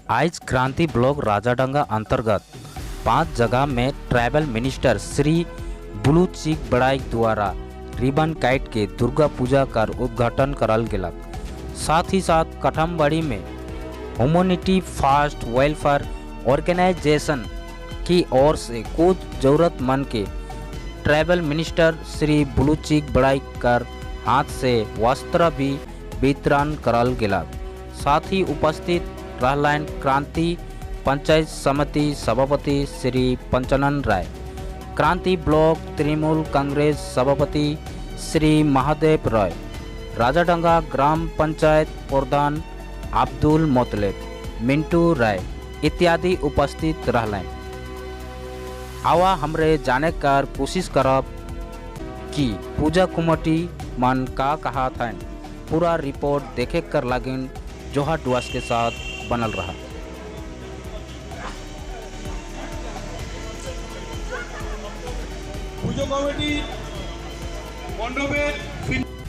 आज क्रांति ब्लॉक राजाडंगा अंतर्गत 5 जगह में ट्राइबल मिनिस्टर श्री ब्लू चिक बड़ाइक द्वारा रिबन काट के दुर्गा पूजा कर उद्घाटन करल गेलक। साथ ही साथ कठमबड़ी में ह्यूमनिटी फास्ट वेलफेयर ऑर्गेनाइजेशन की ओर से कुछ जरूरतमंद के ट्राइबल मिनिस्टर श्री ब्लू चिक बड़ाइक कर हाथ से वस्त्र भी वितरण करल गेलक। साथ ही उपस्थित रहलन क्रांति पंचायत समिति सभापति श्री पंचानन राय, क्रांति ब्लॉक तृणमूल कांग्रेस सभापति श्री महादेव रॉय, राजाडंगा ग्राम पंचायत प्रधान अब्दुल मोतलेब, मिंटू राय इत्यादि उपस्थित रहलन। आवा हमरे जाने कर कोशिश करब कि पूजा कमेटी मन का कहा था। पूरा रिपोर्ट देखे कर लागिन जोहार डुआस के साथ बनल रहा। पुजो कमिटी मंडपेर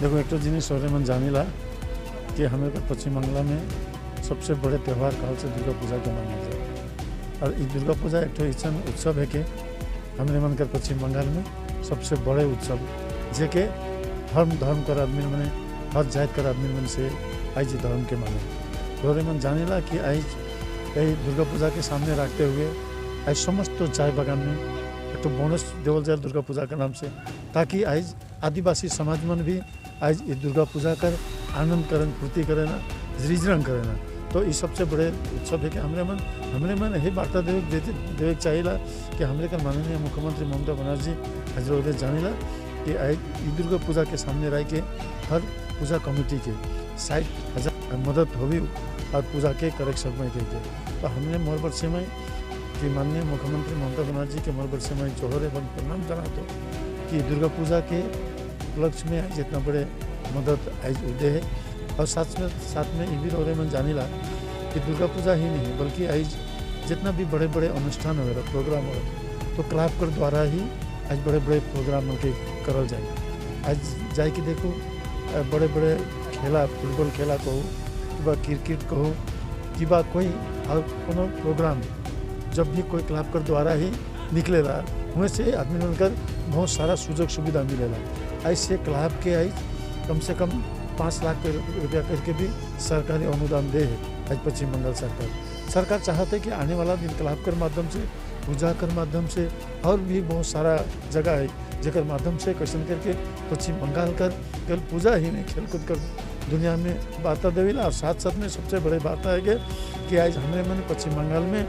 देखो एक तो जिनिस और मन जानिला कि हमें पश्चिम बंगला में सबसे बड़े त्यौहार काल से दुर्गा पूजा के माना जाए और इस दुर्गा पूजा एक ऐसा उत्सव है कि हमने मन कर पश्चिम बंगाल में सबसे बड़े उत्सव जेके धर्म धर्म कर आदमी मने हर जात कर आदमी मन से आज धर्म के माने थोड़े मन जानेला कि आज यही दुर्गा पूजा के सामने रखते हुए आज समस्त चाय बागान में एक तो बोनस देवल जाए दुर्गा पूजा के नाम से, ताकि आज आदिवासी समाज मन भी आज ये दुर्गा पूजा कर आनंद करें, फुर्ती करें ना, रिजरंग करें ना। तो ये सबसे बड़े उत्सव है कि हमरे मन यही वार्ता देवे चाहिए कि हमरे का माननीय मुख्यमंत्री ममता बनर्जी आज लोग जानेला कि आज दुर्गा पूजा के सामने रह के हर पूजा कमेटी के 60,000 मदद होगी और पूजा के करेक्शन में के। तो हमने मोर बरसे में कि माननीय मुख्यमंत्री ममता बनर्जी के मोर बरसे में जोहर एवं प्रणाम जना तो कि दुर्गा पूजा के उपलक्ष्य में आज इतना बड़े मदद आज उदय है। और साथ में ये भी रोरे मन जानीला कि दुर्गा पूजा ही नहीं बल्कि आज जितना भी बड़े बड़े अनुष्ठान वगैरह प्रोग्राम वगैरह तो क्लब कर द्वारा ही आज बड़े बड़े प्रोग्राम के करल जाए। आज जाए कि देखो बड़े बड़े खेला, फुटबॉल खेला कहो कि क्रिकेट कहो कि बा कोई और कोनो प्रोग्राम जब भी कोई क्लब कर द्वारा ही निकलेला वहाँ से आदमी बनकर बहुत सारा सुजोग सुविधा मिलेला। ऐसे क्लब के आज कम से कम 5 लाख रुपया करके भी सरकारी अनुदान दे है आज पश्चिम बंगाल सरकार चाहते है कि आने वाला दिन क्लब कर माध्यम से, पूजा कर माध्यम से और भी बहुत सारा जगह है जेकर माध्यम से कैसन करके पश्चिम बंगाल कर केवल पूजा ही नहीं खेलकूद कर दुनिया में वार्ता देवीला। और साथ साथ में सबसे बड़े वार्ता है कि आज हमारे मन पश्चिम बंगाल में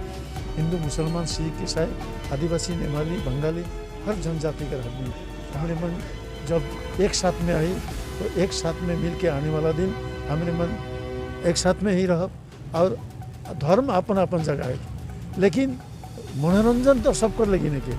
हिंदू, मुसलमान, सिख, ईसाई, आदिवासी, नेपाली, बंगाली हर जनजाति का आदमी हमारे मन जब एक साथ में आई तो एक साथ में मिल के आने वाला दिन हमारे मन एक साथ में ही रह। और धर्म अपन अपन जगह है लेकिन मनोरंजन तो सब कर लेकिन के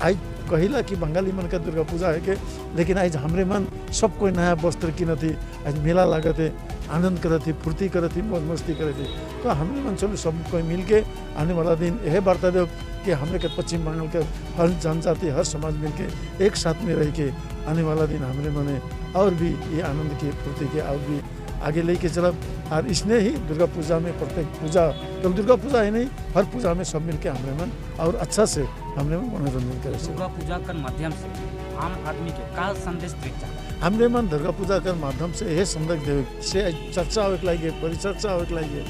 आज कहिला कि बंगाली मन का दुर्गा पूजा है के, लेकिन आज हमरे मन सब कोई नया वस्त्र किनती, आज मेला लागत है, आनंद करती, फुर्ती करती, मौज मस्ती करती। तो हमरे मन चलो सब कोई मिल के आने वाला दिन यह वार्ता दो कि हमरे के पश्चिम बंगाल के हर जनजाति हर समाज मिल के एक साथ में रह के आने वाला दिन हमरे मने और भी ये आनंद की फुर्ती के और भी आगे लेके चलब। और इसने ही दुर्गा पूजा में प्रत्येक पूजा केवल दुर्गा पूजा ही नहीं हर पूजा में सब मिलके हमरे मन और अच्छा से हमरे मन मनोरंजन करे। दुर्गा पूजा के माध्यम से आम आदमी के का संदेश दे चाहे? हमरे मन दुर्गा पूजा के माध्यम से यह संदेश देवे से चर्चा होके लागे, परिचर्चा होके लागे,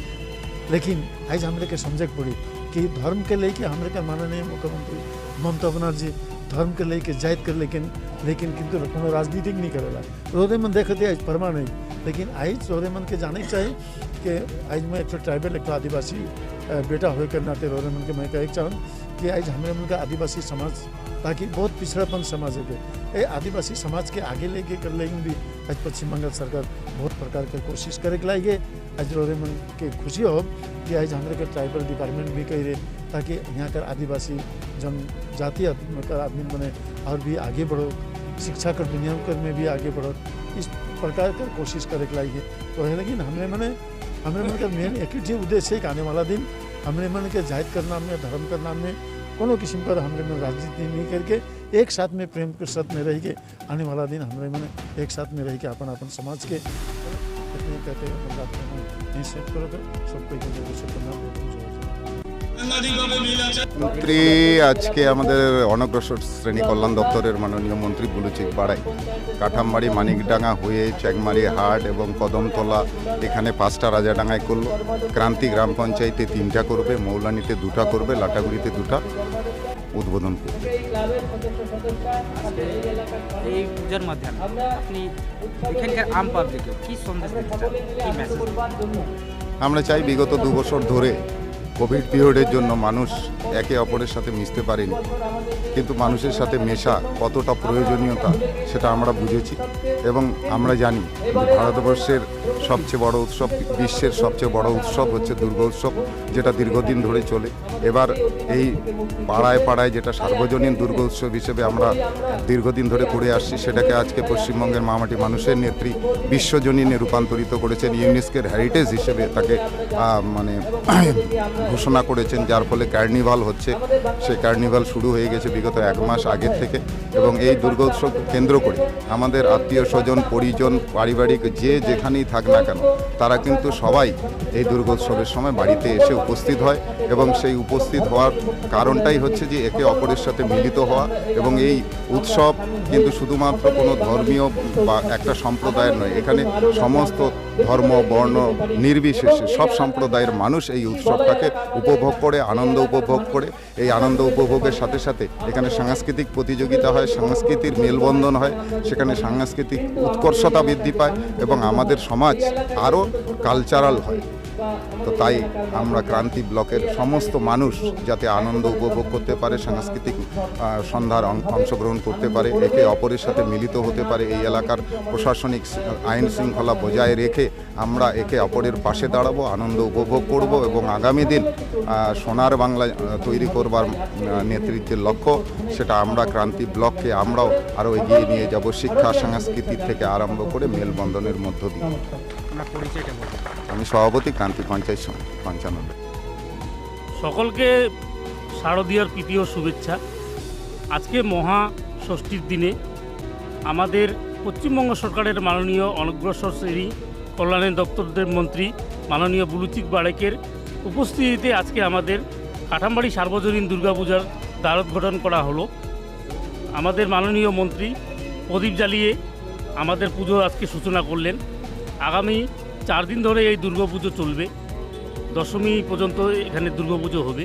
लेकिन आज हमरे के समझे पड़ी कि धर्म के लेके हमरे के माननीय मुख्यमंत्री ममता बनर्जी धर्म के लेके जात कर लेकिन लेकिन किंतु कोनो राजनीतिक नहीं करेला। रोदे मन देखते आज परमा नहीं, लेकिन आज रोदे मन के जाने चाहिए कि आज मैं एक ट्राइबल एक आदिवासी बेटा होए के नाते रोदे मन के मैं कहे चाहूँ कि आज हमारे मन का आदिवासी समाज ताकि बहुत पिछड़ापन समाज है ये आदिवासी समाज के आगे लेके कर लेंगे भी आज पश्चिम बंगाल सरकार बहुत प्रकार के कोशिश करे के लाएंगे। आज रोदे मन के खुशी हो कि आज हमारे के ट्राइबल डिपार्टमेंट भी कही रहे ताकि यहाँ कर आदिवासी जनजाति आदमी बने और भी आगे बढ़ो, शिक्षा कर दुनिया कर में भी आगे बढ़ो, इस प्रकार कर कोशिश करे के लाएंगे। तो है लेकिन हमने मन का मेन एक ही उद्देश्य है कि आने वाला दिन हमने मन के जात कर नाम में, धर्म कर नाम में कोनो किस्म का हमरे मन राजनीति नहीं करके एक साथ में प्रेम के साथ में रह के आने वाला दिन हमरे मन एक साथ में रह के अपन अपन समाज के इतने कहते हैं, यहीं सेट करो तो सबको एक प्रणाम। মন্ত্রী আজকে আমাদের অনগ্রসর শ্রেণী কল্যাণ দপ্তরের মাননীয় মন্ত্রী বুলুচিক বাড়াই কাঠামবাড়ি মানিকডাঙ্গা হয়ে চ্যাংমারি হাট এবং কদমতলা এখানে 5টা রাজাডাঙ্গায় করলো। ক্রান্তি গ্রাম পঞ্চায়েতে 3টা করবে, মৌলানিতে 2টা করবে, লাটাগুড়িতে 2টা উদ্বোধন করবে। এই পূজার মাধ্যমে আপনি এখানকার আম পাবলিককে কি সন্দেশ দিতে চান, কি মেসেজ? আমরা চাই বিগত 2 বছর ধরে কোভিড পিরিয়ডের জন্য মানুষ একে অপরের সাথে মিশতে পারেনি, কিন্তু মানুষের সাথে মেশা কতটা প্রয়োজনীয়তা সেটা আমরা বুঝেছি এবং আমরা জানি ভারতবর্ষের সবচেয়ে বড় উৎসব, বিশ্বের সবচেয়ে বড় উৎসব হচ্ছে দুর্গা উৎসব, যেটা দীর্ঘদিন ধরে চলে। এবার এই পাড়ায় পাড়ায় যেটা সার্বজনীন দুর্গা উৎসব হিসেবে আমরা দীর্ঘদিন ধরে করে আসছি, সেটাকে আজকে পশ্চিমবঙ্গের মামাটি মানুষের নেত্রী বিশ্বজনীনে রূপান্তরিত করেছেন, ইউনেস্কোর হেরিটেজ হিসেবে তাকে মানে ঘোষণা করেছেন, যার ফলে কার্নিভাল হচ্ছে। সেই কার্নিভাল শুরু হয়ে গেছে বিগত 1 মাস আগের থেকে এবং এই দুর্গা উৎসব কেন্দ্র করে আমাদের আত্মীয় স্বজন, পরিজন, পারিবারিক যে যেখানেই থাক না কেন, তারা কিন্তু সবাই এই দুর্গোৎসবের সময় বাড়িতে এসে উপস্থিত হয় এবং সেই উপস্থিত হওয়ার কারণটাই হচ্ছে যে একে অপরের সাথে মিলিত হওয়া। এবং এই উৎসব কিন্তু শুধুমাত্র কোনো ধর্মীয় বা একটা সম্প্রদায়ের নয়, এখানে সমস্ত ধর্ম বর্ণ নির্বিশেষে সব সম্প্রদায়ের মানুষ এই উৎসবটাকে উপভোগ করে, আনন্দ উপভোগ করে। এই আনন্দ উপভোগের সাথে সাথে এখানে সাংস্কৃতিক প্রতিযোগিতা হয়, সাংস্কৃতিক মেলবন্ধন হয়, সেখানে সাংস্কৃতিক উৎকর্ষতা বৃদ্ধি পায় এবং আমাদের সমাজ আরও কালচারাল হয়। তো তাই আমরা ক্রান্তি ব্লকের সমস্ত মানুষ যাতে আনন্দ উপভোগ করতে পারে, সাংস্কৃতিক সন্ধ্যার অংশগ্রহণ করতে পারে, একে অপরের সাথে মিলিত হতে পারে, এই এলাকার প্রশাসনিক আইন শৃঙ্খলা বজায় রেখে আমরা একে অপরের পাশে দাঁড়াবো, আনন্দ উপভোগ করব এবং আগামী দিন সোনার বাংলা তৈরি করবার নেতৃত্বের লক্ষ্য, সেটা আমরা ক্রান্তি ব্লককে আমরাও আরও এগিয়ে নিয়ে যাব, শিক্ষা সংস্কৃতি থেকে আরম্ভ করে মেলবন্ধনের মধ্য দিয়ে। আমি সভাপতি ক্রান্তি পঞ্চায়েত 95। সকলকে শারদীয়ার প্রীতি ও শুভেচ্ছা। আজকে মহা ষষ্ঠীর দিনে আমাদের পশ্চিমবঙ্গ সরকারের মাননীয় অনগ্রসর শ্রেণী কল্যাণের দপ্তরের মন্ত্রী মাননীয় বুলুচিক বাড়েকের উপস্থিতিতে আজকে আমাদের কাঠামবাড়ি সার্বজনীন দুর্গাপূজার দ্বারোদ্ঘাটন করা হলো। আমাদের মাননীয় মন্ত্রী প্রদীপ জ্বালিয়ে আমাদের পুজো আজকে সূচনা করলেন। আগামী 4 দিন ধরে এই দুর্গাপুজো চলবে, দশমী পর্যন্ত এখানে দুর্গাপুজো হবে,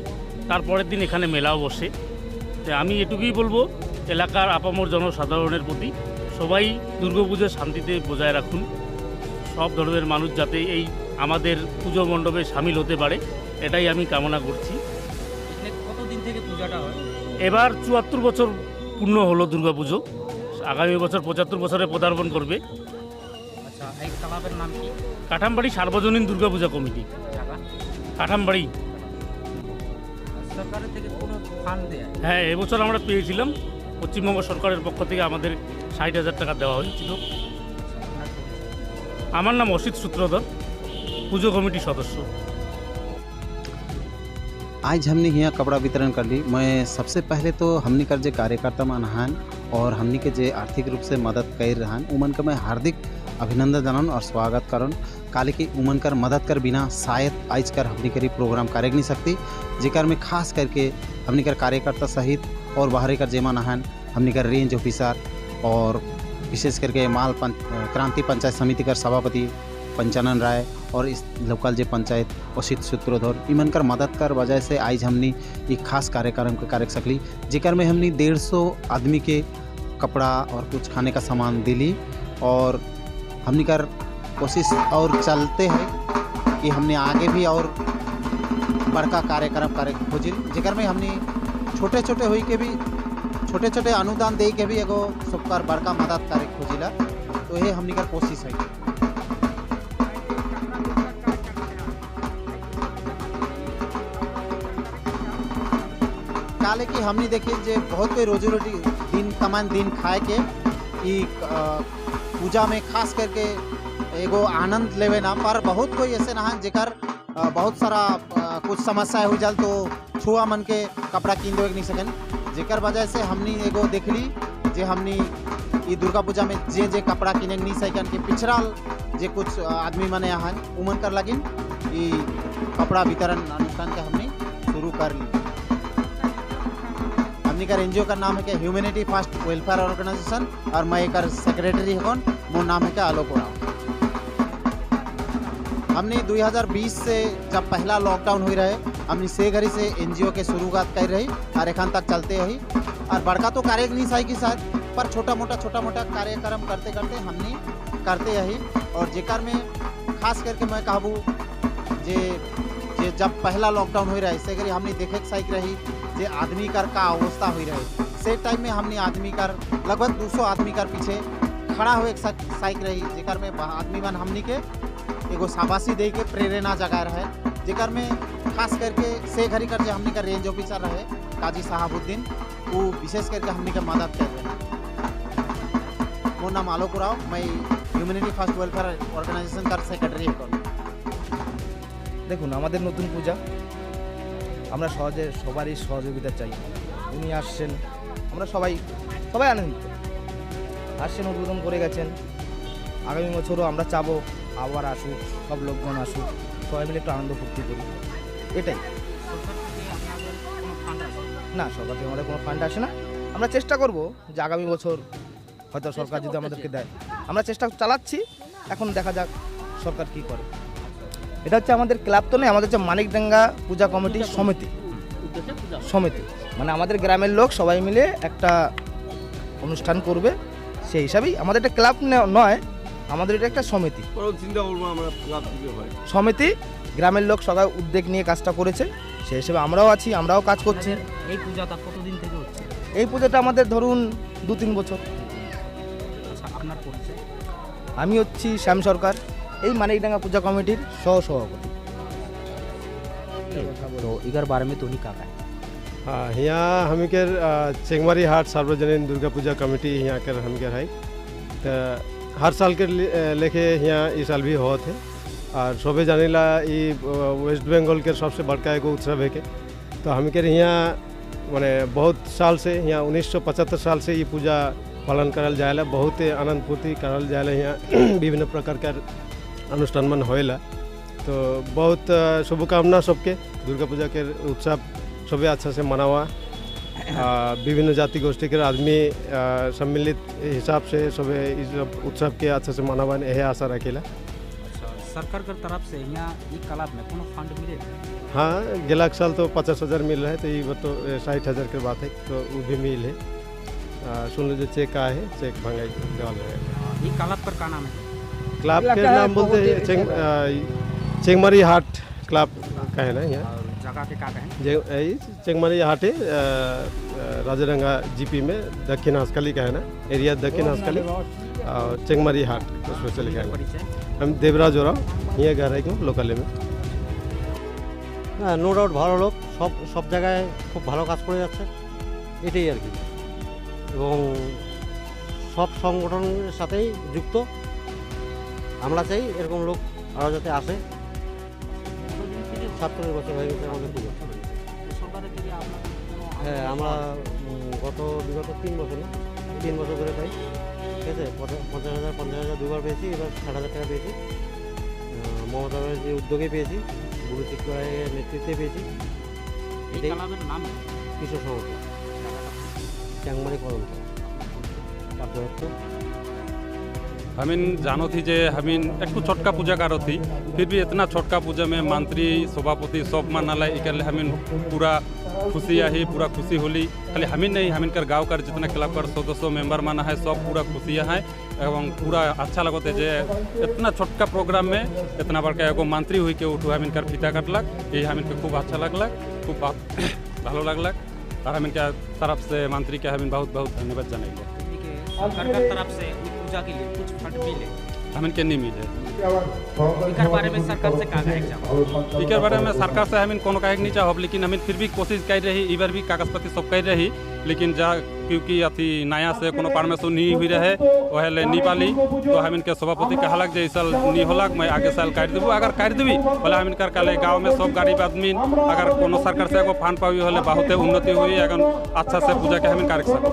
তারপরের দিন এখানে মেলাও বসে। তো আমি এটুকুই বলবো এলাকার আপামর জনসাধারণের প্রতি, সবাই দুর্গাপুজো শান্তিতে বজায় রাখুন, সব ধর্মের মানুষ যাতে এই আমাদের পুজো মণ্ডপে সামিল হতে পারে, এটাই আমি কামনা করছি। কতদিন থেকে পূজাটা হয়? এবার 74 বছর পূর্ণ হলো দুর্গাপুজো, আগামী বছর 75 বছরে পদার্পণ করবে। আচ্ছা, এই ক্লাবের নাম কি? কাঠামবাড়ি সার্বজনীন দুর্গাপূজা কমিটি, কাঠামবাড়ি। সরকারের থেকে কোনো ফান্ড দেয়? হ্যাঁ, এবছর আমরা পেয়েছিলাম পশ্চিমবঙ্গ সরকারের পক্ষ থেকে, আমাদের 60,000 টাকা দেওয়া হয়েছিল। আমার নাম অসিত সূত্রধর, পুজো কমিটির সদস্য। आज हमने यहाँ कपड़ा वितरण कर ली। मैं सबसे पहले तो हमने कर जे कार्यकर्ता मन हन और हमने के जे आर्थिक रूप से मदद कर रहन उमन के मैं हार्दिक अभिनंदन जानन और स्वागत करन। काले कि उमन कर मदद कर बिना शायद आज कर हमने करी प्रोग्राम करे नहीं सकती, जेकर में खास करके हमने कर कार्यकर्ता सहित और बाहरी कर जेमा नहन हमने कर रेंज ऑफिसर और विशेष करके माल क्रांति पंचायत समिति कर सभापति पंचानन राय और इस लोकल जे पंचायत असित सूत्रधर इमन कर मदद कर वजह से आज हमने एक खास कार्यक्रम के कार्य सकली, जेकर में हमने 150 आदमी के कपड़ा और कुछ खाने का सामान दिली। और हमने कर कोशिश और चलते हैं कि हमने आगे भी और बड़का कार्यक्रम कार्य खोजी, जेकर में हमने छोटे छोटे हुई के भी छोटे छोटे अनुदान दे के भी एगो सबकर बड़का मदद कार्य खोजिला, तो ये हमने कर कोशिश है। काले कि हमने देखी जे बहुत कोई रोजी रोटी दिन कमान दिन खाए के पूजा में खास करके एगो आनंद लेवे ना, पर बहुत कोई ऐसे ना जेकर बहुत सारा कुछ समस्या हो जाल तो छुआ मन के कपड़ा किन देवे नहीं सकन, जेकर वजह से हमने एगो देखली जे हमने ये दुर्गा पूजा में जे जे कपड़ा किने नहीं सकन के पिछड़ाल जे कुछ आदमी मने हन उमन कर लगिन ये कपड़ा वितरण अनुष्ठान के हमने शुरू कर ली। हमनी कर एनजीओ का नाम है कि ह्यूमैनिटी फर्स्ट वेलफेयर ऑर्गेनाइजेशन और मैं एक सेक्रेटरी हूँ, मोर नाम है कि आलोक उरांव। हमने 2020 से जब पहला लॉकडाउन हुई रहे हमने से घड़ी से एनजीओ के शुरुआत कर रही और एखन तक चलते रही और बड़का तो कार्य नहीं सही की शायद पर छोटा मोटा कार्यक्रम करते करते हमने करते रही। और जेकर में खास करके मैं कहबू जे जे जब पहला लॉकडाउन हुई रहे से घड़ी हमने देखे सही रही जे आदमी कर का अवस्था हुई रहे, से टाइम में हमने आदमी कर लगभग 200 आदमी कर पीछे खड़ा हुए साइक रही, जेकर में आदमी मन हमनी के एगो शाबाशी दे के प्रेरणा जगाए रहे। जेकर में खास करके से घड़ी कर जे हमनी का रेंज ऑफिसर रहे काजी साहबुद्दीन, वो विशेष करके हमनी के मदद कर रहे। मोर नाम आलोक उरांव, मैं ह्यूमैनिटी फर्स्ट वेलफेयर ऑर्गेनाइजेशन का सेक्रेटरी हूँ। দেখুন, আমাদের নতুন পূজা, আমরা সহজে সবারই সহযোগিতা চাই। উনি আসছেন, আমরা সবাই সবাই আনন্দিত। আসছেন, উদ্বোধন করে গেছেন। আগামী বছরও আমরা চাবো আবার আসুক, সব লোকজন আসুক, সবাই মিলে একটু আনন্দ ফুর্তি করি, এটাই। না, সরকার থেকে আমাদের কোনো ফান্ড আসে না। আমরা চেষ্টা করব যে আগামী বছর হয়তো সরকার যদি আমাদেরকে দেয়, আমরা চেষ্টা চালাচ্ছি। এখন দেখা যাক সরকার কি করে। এটা হচ্ছে আমাদের ক্লাব তো নয়, আমাদের হচ্ছে মানিকডাঙ্গা পূজা কমিটি সমিতি। সমিতি মানে আমাদের গ্রামের লোক সবাই মিলে একটা অনুষ্ঠান করবে, সেই হিসাবেই আমাদের একটা ক্লাব নয়, আমাদের এটা একটা সমিতি। চিন্তা করবো আমরা ক্লাব থেকে হয় সমিতি, গ্রামের লোক সবাই উদ্যোগ নিয়ে কাজটা করেছে, সেই হিসেবে আমরাও আছি, আমরাও কাজ করছি। এই পূজাটা কতদিন থেকে হচ্ছে? এই পূজাটা আমাদের ধরুন 2-3 বছর। আচ্ছা, আপনার পরিচয়? আমি হচ্ছি শ্যাম সরকার, এই মানিকডাঙ্গা পূজা কমিটির সহ সভাপতি। तो इगर बारे में तो नहीं कहा है। हाँ, यहाँ हमके चेंगमारी हाट सार्वजनीन दुर्गा पूजा कमेटी यहाँ कर हमके है। तो हर साल के लेके यहाँ इस साल भी होत है और सबे जानेला ये वेस्ट बंगाल के सबसे बड़का एगो उत्सव है के। तो हमके यहाँ माने बहुत साल से यहाँ 1975 साल से ये पूजा पालन करल जाएला, बहुत आनंद फूर्ति करल जाएला। यहाँ विभिन्न प्रकार का अनुष्ठान मन होएला। तो बहुत शुभकामना सबके, दुर्गा पूजा के उत्सव सबे अच्छा से मनावा। विभिन्न जाति गोष्ठी के आदमी सम्मिलित हिसाब से सबे इस उत्सव के अच्छा से मनावा, यही आशा रखेला। अच्छा, सरकार के तरफ से यहाँ ई क्लब में कोनो फंड मिले? हाँ, गेला साल तो 50,000 मिल रहा है, तो ये बार तो 60,000 के बात है, तो वो भी मिल है। सुन लीजिए चेक आए है, चेक भंगाई डाल रहे हैं। ये क्लब पर का नाम है? क्लब के नाम बोलते हैं चेंगमारी हाट क्लब का है ना। यहाँ जगह के का है? चेंगमारी हाट है राजारंगा जीपी में, दक्षिण हंसखाली का है ना एरिया, दक्षिण हंसखाली और चेंगमारी हाट स्पेशली का है। हम देवराज उरांव, यहाँ घर है क्यों लोकल में। হ্যাঁ, নো ডাউট ভালো লোক, সব সব জায়গায় খুব ভালো কাজ করে যাচ্ছে, এটাই আর কি। এবং সব সংগঠনের সাথেই যুক্ত। আমরা চাই এরকম লোক আরও যাতে আসে। 47 বছর হয়ে গেছে আমাদের পুজো। হ্যাঁ, আমরা বিগত 3 বছর না 3 বছর ধরে পাই, ঠিক আছে। 50,000 50,000 দুবার পেয়েছি, এবার 60,000 টাকা পেয়েছি। মমতা ব্যানার্জির উদ্যোগে পেয়েছি, গুরু চিত্রায়ের নেতৃত্বে পেয়েছি। এটাই কিশোর সমিতি, চ্যাংমারি কদমতলা। हमिन जानो थी जे हमिन एक छोटका पूजा करो थी, फिर भी इतना छोटका पूजा में मंत्री सभापति सब मानाला इकले हमिन पूरा खुशी आई, पूरा खुशी होली। खाली हमिन नहीं, हमिन कर गाँव कर जितना क्लब कर सदस्य मेंबर माना है सब पूरा खुशियाँ है एवं पूरा अच्छा लगते जे इतना छोटका प्रोग्राम में इतना बड़का एगो मंत्री हुई के उठू हमिन कर फीता कटलक, ये हमिन के खूब अच्छा लगलक, खूब भालो लगलक। और हमिन के तरफ से मंत्री के हमिन बहुत बहुत धन्यवाद जनाइले। सरकार के तरफ से पूजा के लिए कुछ फंड मिले? हमिन के नहीं मिले। इकर बारे में सरकार से का कहे चाहो? इकर बारे में सरकार से हमिन कोनो कहे नहीं चाहब, लेकिन हमिन फिर भी कोशिश कर रही, इबार भी कागज पत्ती सब कर रही, लेकिन जा क्योंकि अथी नया से कोनो परमिशन नहीं हुई रहे वह ले नहीं पाली। तो हमिन के सभापति कहलक जे इस साल नहीं होलक, मैं आगे साल काट देबू। अगर काट देबी बोले हमिन कर काले गाँव में सब गरीब आदमी अगर कोनो सरकार से एगो फंड पाबी होले बहुत उन्नति हुई, अगर अच्छा से पूजा के हमिन कर सकब।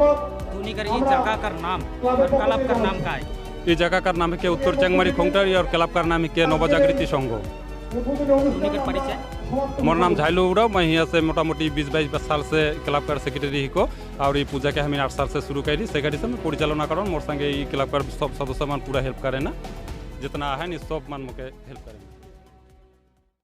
कर ये जगह का नाम और क्लब का नाम का है? ये जगह का नाम है के उत्तर चेंगमारी खोंगटारी और क्लब का नाम है के नवजागृति संघ। परिचय? मोर नाम झाइलू उड़ाव, मैं यहाँ से मोटामोटी 20-22 साल से क्लब कर सेक्रेटरी हिको और ये पूजा के हम 8 साल से शुरू करी। सेक्रेटरी से मैं परिचालना करूँ, मोर संगे ये क्लब कर सब सदस्य मन पूरा हेल्प करे ना, जितना है नी सब मन मोके हेल्प करें।